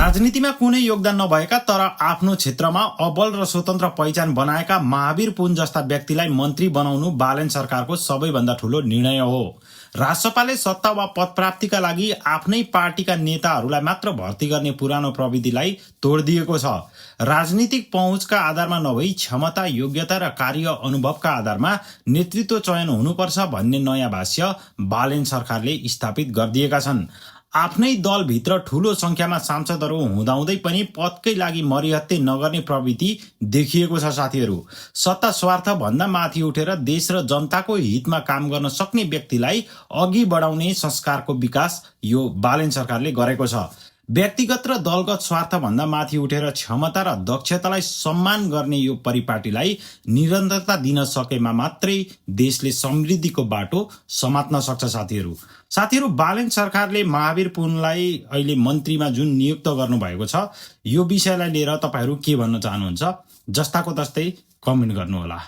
राजनीतिमा कुनै योगदान नभएका तर आफ्नो क्षेत्रमा अब्बल र स्वतन्त्र पहिचान बनाएका महावीर पुन जस्ता व्यक्तिलाई मन्त्री बनाउनु बालेन सरकारको सबैभन्दा ठूलो निर्णय हो। राजसपाले सत्ता वा पद प्राप्तिका लागि आफ्नै पार्टीका नेताहरूलाई मात्र भर्ती गर्ने पुरानो प्रविधिलाई तोडिदिएको छ। राजनीतिक पहुँचका आधारमा नभई क्षमता, योग्यता र कार्य अनुभवका आधारमा नेतृत्व चयन हुनुपर्छ भन्ने नयाँ भाष्य बालेन सरकारले स्थापित गरिदिएका छन्। आफ्नै दलभित्र ठूलो संख्यामा सांसदहरू हुँदाहुँदै पनि पदकै लागि मरिहत्ते नगर्ने प्रवृत्ति देखिएको छ। साथीहरू, सत्ता स्वार्थ भन्दा माथि उठेर देश र जनताको हितमा काम गर्न सक्ने व्यक्तिलाई अघि बढाउने संस्कारको विकास यो बालेन सरकारले गरेको छ। व्यक्तिगत र दलगत स्वार्थ भन्दा माथि उठेर क्षमता र दक्षतालाई सम्मान गर्ने यो परिपाटीलाई निरन्तरता दिन सकेमा मात्रै देशले समृद्धिको बाटो समात्न सक्छ। साथीहरू, बालेन सरकारले महावीर पुनलाई अहिले मन्त्रीमा जुन नियुक्त गर्नुभएको छ, यो विषयलाई लिएर तपाईहरू के भन्न चाहनुहुन्छ? जस्ताको तस्तै कमेन्ट गर्नुहोला।